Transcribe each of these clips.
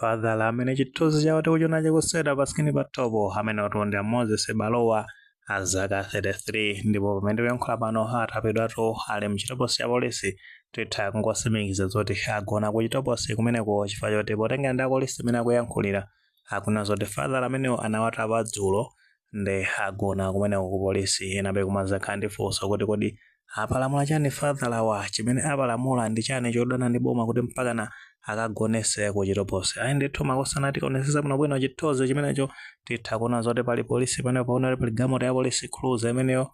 Fadhala amene chithunzi chawo tikuchiona chikusewera pa screen pa topo amene ndi a Moses Balowa, a zaka 33, ndipo pamene tikuyankhula pano atapidwatu, ali mchitokosi ya polisi. Titha kungosimikiza zoti agona ku chitokosi kumeneko, chifukwa choti potengera ndi apolisi amene akuyankhulira, akunena zoti fadhala amenewo anawatapa dzulo ndi agona kumeneko ku polisi. Enabe kumazakhala ndi funso kuti kodi apalamula chani fadhalawa? Chimene apalamula ndi chani chodana ndi boma kuti mpakana akagonese ku chitokosi? Ayi ndithu makosana, tikaonesesa bwinobwino chithunzi chimenecho, titha kuona zoti pali polisi pamenepo, paona pali galimoto ya polisi, Cruiser imeneyo,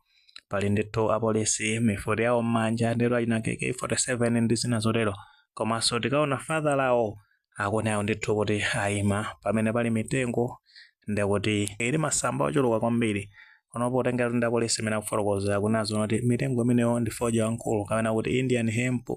pali ndithu apolisi mifuti yawo m'manja, ndithu achina AK47 ndi zina zotero. Komanso tikaona fadhalawo akuonayo ndithu kuti ayima pamene pali mitengo, ndikuti ili masamba ochuluka kwambiri. Panopo potengera ndi apolisi imene akufotokoza, kunazo kuti mitengo imeneyo ndi fodya wamkulu kapena kuti Indian hemp,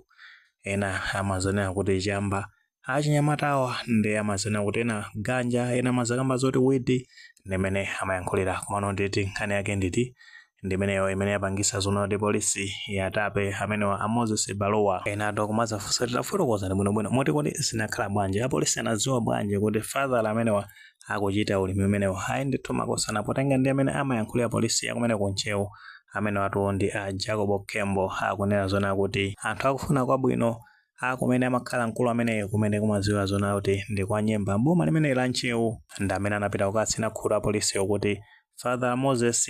ena amazanena kuti chamba. Achinyamatawa ndi amazanena kuti ena ganja, ena amazakamba zoti weed, ndimene amayankhulira. Komano nditi nkhani yake nditi ndimeneyo imene yapangisa zoona kuti polisi yatape amenewa a Moses Balowa. Ena atu kumazafunsa kuti tafotokoza ndi bwinobwino moti kodi zinakhala bwanji? Apolisi anadziwa bwanji kuti fadhala amenewa akuchita ulimi umenewo? Ayi ndithu makosana, potenga ndi amene amayankhulira polisi yakumene kuntcheu, amene watu ndi a Jacob Kembo, akunena zona kuti anthu akufuna kwabwino akumene amakhala mkulu ameneyo, kumene kumadziwa zona kuti ndi kwa Nyemba, boma limene la Ntcheu, ndi amene anapita kukatsina khutu apolisiyo kuti Father Moses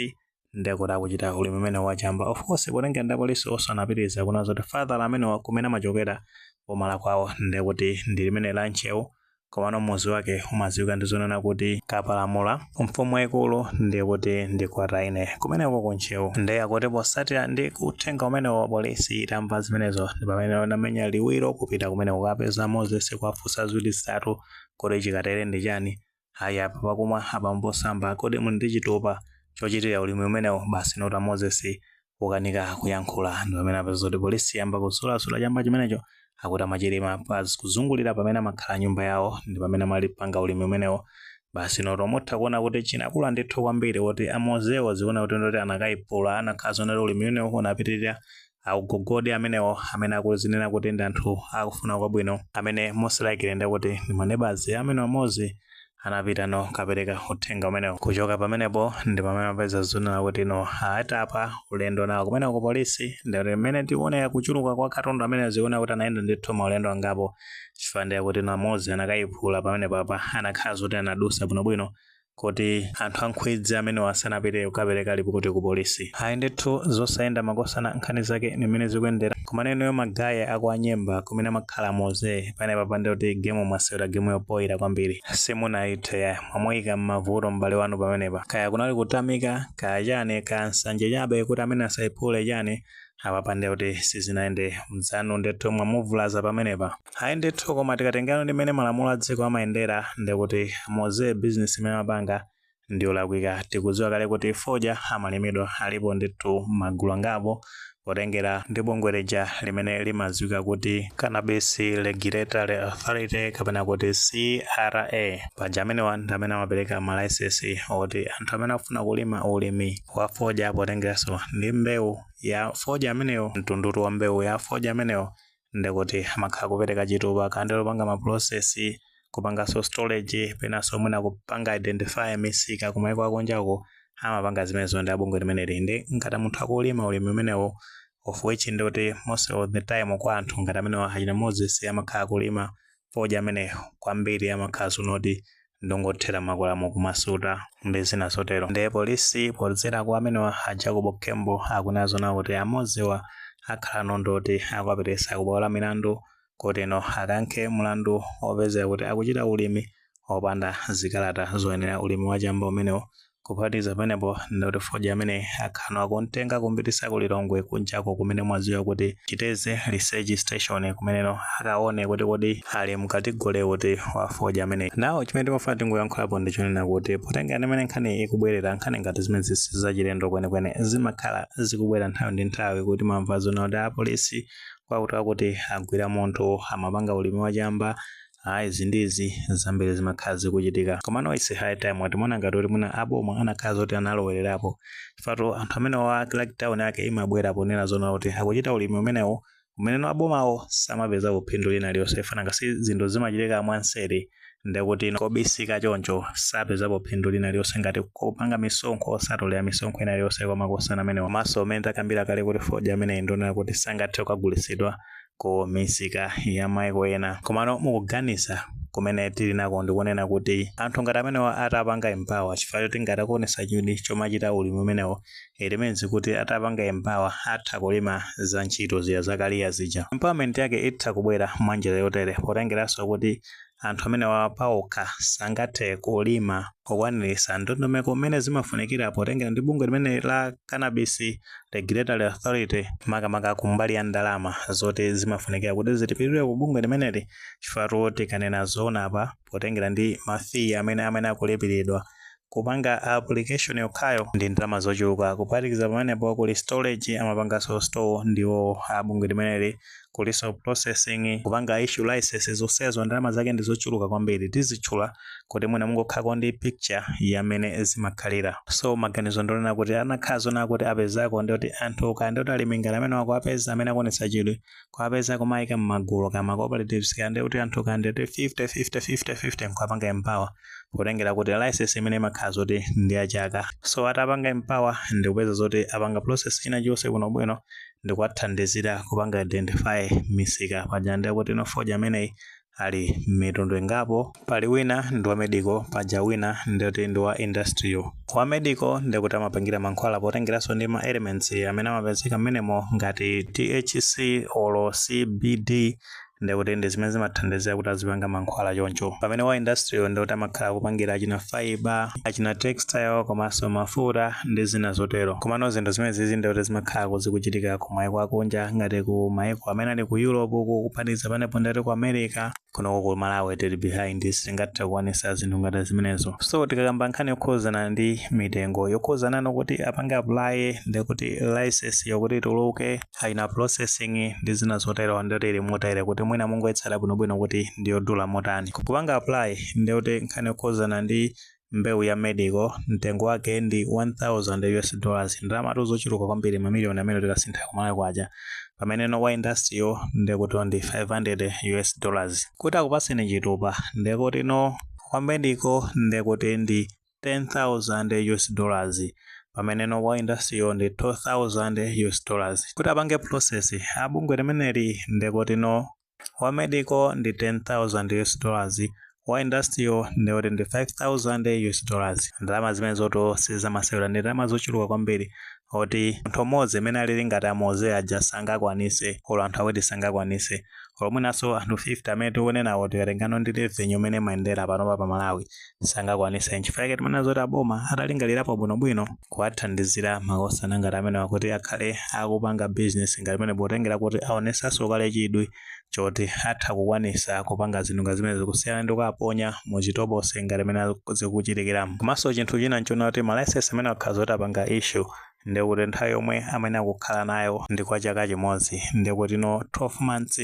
ndekuti akuchita ulimi umene wachamba. Of course, potenga ndi apolisi onse anapitiriza kunena zoti father amenewa kumene amachokera, boma la kwawo ndekuti ndi limene la Ntcheu, komano muzi wake umadziwika ndi zonena kuti Kapalamula, mfumu yaikulu ndikuti ndi Kwataine, kumeneko kuntcheu. Ndiye akuti posatira ndi uthenga umenewo wa polisi, itamva zimenezo ndi pamene anamenya liwiro kupita kumene kukapeza Moses, kuwafunsa ziwiri zitatu kuti chikatere ndi chani? Ayi, apa pakumwa, apa mposamba, kodi muli ndi chitupa chochitira ulimi umenewo? Basi nota Moses kukanika kuyankhula. Ndi pamene apeza kuti polisi yamba kuzulasula chamba chimenecho, akuti amachilima pa kuzungulira pamene amakhala nyumba yawo, ndi pamene amalipanga ulimi umenewo. Basi noto mutha kuona kuti chinakula ndithu kwambiri, kuti amozewo zikuona kuti ndoti anakayipula, anakhala zonena ulimi umenewo unapitirira. Akugogodi amenewo amene akuzinena kuti ndi anthu akufuna kwabwino, amene most likely ndekuti ndi manebazi amene amozi anapita no kapereka uthenga umenewo. Kuchoka pamenepo ndi pamene amapeza zonena kuti no atapa ulendo nawo kumene ku polisi. Ndikuti mmene tikuonera kuchuluka kwa katundu amene zikuona kuti anayenda ndithu maulendo angapo, chifukwa ndiye kuti no amozi anakayiphula pamene papa, anakhala zoti anadusa bwinobwino kuti anthu ankhwidzi amene asanapite kukapereka ripoti ku polisi. Ayi ndithu, zosayenda makosana, nkhani zake ni mmene zikuyendera. Koma neneyo magaye aku anyemba kumene amakhala Moze pamene papa, ndi kuti game mwasewera game yopoyera kwambiri, simunayithe, mwamuyika m'mavuto m'bale wanu pamenepa. Kaya kunali kutamika, kaya chani, kaya nsanje chabe kuti amene asayiphule chani, apapa ndi kuti sizinayende, mdzanu ndithu mwamuvulaza pamenepa. Ayi ndithu, koma tikatengera ndi mmene malamulo a dziko amayendera, ndikuti Moze business imene amapanga ndiyolakwika. Tikudziwa kale kuti fodya amalimidwa, alipo ndithu magulu angapo, potengera ndi bungwe lija limene limadziwika kuti Cannabis Regulatory Authority kapena kuti CRA. Paja amenewa ndi amene amapereka ma licence oti anthu amene akufuna kulima ulimi wa fodya, potengeranso ndi mbewu ya fodya ameneyo, mtundutu wa mbewu ya fodya ameneyo, ndikuti amakhala kupereka chitupa kandi lopanga ma process, kupanganso storage, penanso mwina kupanga identify misika kumaiko akunjako. Amapanga zimenezo ndi abungwe limeneli. Ndi ngati munthu akulima ulimi umenewo, of which ndikuti most of the time kwa anthu ngati amenewa achina Moses amakhala kulima fodya amene kwambiri amakhala zunoti ndongothera makwalamo kumasuta ndi zina zotero. Ndiye polisi podzera kwa amenewa a Jacob Kembo akunazo nawo kuti amoziwa akhala nondoti akuwaperesa kubwalo la milandu kuti no akankhe mlandu wopezeka kuti akuchita ulimi opanda zikalata zoyenera, ulimi wachamba umenewo. Kuphatikiza pamenepo, ndikuti fodya amene akhala akumtenga kumpitisa ku Lilongwe kunjako, kumene mwadziwa kuti Chiteze Research Station, kumeneno akaone kuti kodi ali m category kuti wa fodya amene nawo. Chimene timafuna tingoyankhulapo ndi chonena kuti potengera ndi mmene nkhani ikubwerera, nkhani ngati zimene zachilendo kwenekwene zimakhala zikubwera nthawi ndi nthawi, kuti mamva zona kuti apolisi kwakuti akuti agwira munthu amapanga ulimi wachamba. Ayi, izi ndizi zambiri zimakhala zikuchitika. Komano it's high time timaona ngati kuti mwina aboma anakhala zoti analowererapo, chifukwa anthu amene wa crackdown yake imabwera ponena zona kuti akuchita ulimi umenewo umeneno abomawo samapeza phindu lina liyonse, fananga si zinthu zimachitika mwanseri. Ndekuti kobisika choncho sapezapo phindu lina liyonse, ngati kupanga misonkho, osatolera misonkho ina iliyonse kwa makosana amenewa. Komanso umene takambira kale kuti fodya ameneyi ndionera kuti sangathe kukagulitsidwa ku misika ya maiko ena. Komano mukuganiza kumene tili nako ndikunena kuti anthu ngati amenewa atapanga empower, chifukwa choti ngati akuonesa chidwi chomachita ulimi umenewo, it means kuti atapanga empower atha kulima za ntchito zija zakaliya zija. Empowerment yake itha kubwera mwanjira yotere, potengeranso kuti anthu amenewa paokha sangathe kulima kukwanirisa ndondomeko mmene zimafunikira, potengera ndi bungwe limene la Cannabis Regulatory Authority, makamaka kumbali ya ndalama zoti zimafunikira kuti zilipiridwe ku bungwe limeneli. Chifukwa tikanena zoona apa, potengera ndi ma fee amene akulipiridwa kupanga application yokhayo ndi ndalama zochuluka. Kuphatikiza pamenepo kuli storage, amapanganso store ndiwo abungwe limeneli, kuliso processing, kupanga issue license, zonsezo ndalama zake ndi zochuluka kwambiri. Tizitchula kuti mwina mungokhalako ndi picture yamene zimakhalira. So maganizo ndionena kuti anakhala zona kuti apezako ndikuti anthu kandi kuti alimi ngati amene wakuapeza, amene akuonetsa chidwi kuapeza, kumayika m'magulu kama cooperatives, kandi kuti anthu kandi kuti 50 50 50 50, nkuapanga empower, potengera kuti license imene imakhala zoti ndi yachaka. So atapanga empower ndikupeza zoti apanga process ina chonse bwinobwino, ndikuwathandizira kupanga identify misika. Paja ndiye kuti ino fodya ameneyi ali mitundu ingapo. Pali wina ndi wa medical, paja wina ndikuti ndi wa industrial. Wa medical ndikuti amapangira mankhwala, potengeranso ndi ma elements amene amapezeka mmenemo ngati THC olo CBD, ndikuti ndi zimene zimathandizira kuti azipanga mankhwala choncho. Pamene wa industrial ndikuti amakhala kupangira achina fiber, achina textile, komanso mafuta ndi zina zotero. Komano zinthu zimene zizi ndikuti zimakhala zikuchitika ku maiko akunja, ngati ku maiko amene ali ku Europe, kuphatikiza panepo ndati ku America. Kunoko ku Malawi tili behind, sitingathe kukwanisa zinthu ngati zimenezo. So tikakamba nkhani yokhuzana ndi mitengo yokhuzana nokuti apange apply, ndikuti license yokuti ituluke, ayina processing ndi zina zotero, ndikuti ili motere kuti mwina mungoyetsera bwinobwino kuti ndiyodula motani kupanga apply. Ndikuti nkhani yokhuzana ndi mbewu ya medical, mtengo wake ndi US$1000, ndalama zochuluka kwambiri, mamiliyoni amene tikasintha kumalawi kwacha. Pamene no wa industrial ndikuti ndi US$500. Kuti akupaseni chitupa, ndikuti no wa medical ndikuti ndi US$10,000, pamene no wa industrial ndi US$2000. Kuti apange process abungwe limeneli, ndikuti no wa medical ndi US$10,000, wa industrial ndikuti ndi US$5000. Ndalama zimene zoto sizamasewera, ndi ndalama zochuluka kwambiri oti munthu umodzi amene alili ngati amoze aja sangakwanise, olo anthu awiri sangakwanise, olo mwinanso anthu 50 amene tikunenawo, tikatengano ndi revenue imene imayendera panopa pa Malawi, sangakwanise. Nchifukwa chake timanena zoti aboma atalingalirapo bwinobwino kuwathandizira makosana ngati amenewa kuti akhale akupanga business ngati imene, potengera kuti aonesanso kale chidwi choti atha kukwanisa kupanga zinthu ngati zimene, zikusiyana ndi kukaponya muchitokosi ngati imene zikuchitikiramo. Komanso chinthu china nchona kuti ma license amene akhala zoti apanga issue, ndikuti nthawi yomwe amene akukhala nayo ndi kwa chaka chimodzi. Ndikuti no 12 months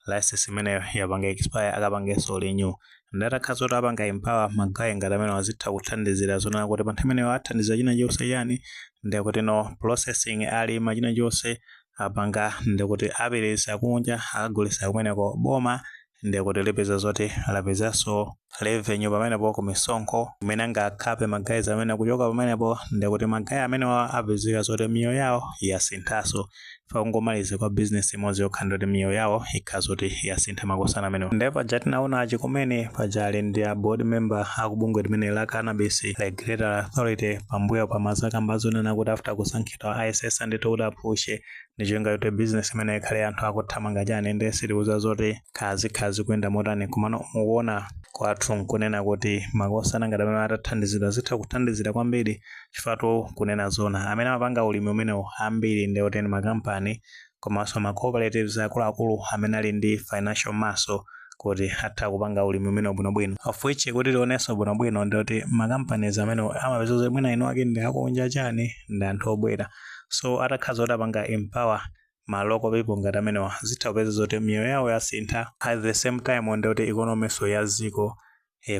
license imeneyo yapanga expire, akapangenso renew. Ndatakhala zoti apanga empower ma guy ngati amene, azitha kuthandizira zonena kuti pa nthawi imeneyo athandiza china chonse chani, ndikuti no processing, alima china chonse apanga, ndikuti apitisa kunja, akagulitsa kumeneko, boma ndikuti lipeza zoti lapezanso revenue pamenepo ku misonkho imene angakhape ma guys amene. Kuchoka pamenepo ndikuti ma guy amenewa apezeka zoti miyoyo yawo yasinthanso. Pakungomaliza kwa business imodzi yokha, ndikuti miyoyo yawo ikhala zoti yasintha makosana amenewa. Ndipo paja tinaona chikumene paja ali ndi a board member akubungwe limene la Cannabis Regulatory Authority, pambuyo pa mazakamba zonena kuti after kusankhidwa ISS ndithu kuti apushe ndi cholinga kuti business imene ikhale anthu akuthamanga chani. Ndi sitiuza zoti khazikhazi kuyenda motani. Komano mukuona kwathu nkunena kuti makosana ngati amene atathandizidwa zitha kuthandizira kwambiri, chifukwa kunena zona amene amapanga ulimi umenewu ambiri ndi kuti ndi makampani komanso ma cooperatives akuluakulu amene ali ndi financial muscle kuti atha kupanga ulimi umene bwinobwino, of which kuti tionenso bwinobwino ndikuti ma companies amene amapeza zoti mwina inu ake ndi akunja chani, ndi anthu obwera. So atakhala zoti apanga empower ma local people ngati amenewa, zitha kupeza zoti miyoyo yawo yasintha, at the same time ndikuti economy ya dziko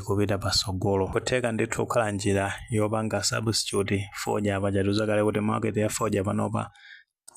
kupita pasogolo. Kutheka ndithu kukhala njira yopanga substitute fodya. Paja tuzakale kuti market ya fodya panopa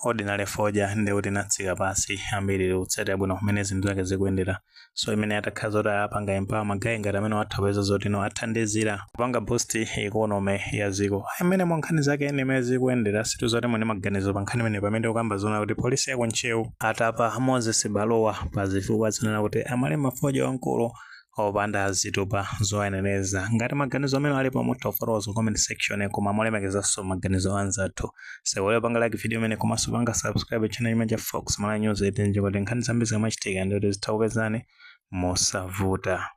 Ordinary fodya ndi kuti inatsika pasi, ambiri tikutsatira bwino kumene zinthu zake zikuyendera. So imene atakhala zoti apanga empower ma guy ngati amene atha kupeza zoti no athandizira kupanga boost economy ya dziko. Imene mwa nkhani zake imene zikuyendera, situzoti muli maganizo pa nkhani imene, pamene ukamba zona kuti polisi ya ku Ntcheu atapa Moses Balowa pa zifukwa zinena kuti amalima fodya wamkulu opanda zitupa zoyenereza. Ngati maganizo amene alipo, mutha kufotokoza comment section, koma molemekezanso maganizo anzathu. Sewole panga like video imene, komanso panga subscribe channel imene cha Fox Malawi News 18, kuti nkhani zambiri zikamachitika ndi kuti zitha kupezani mosavuta.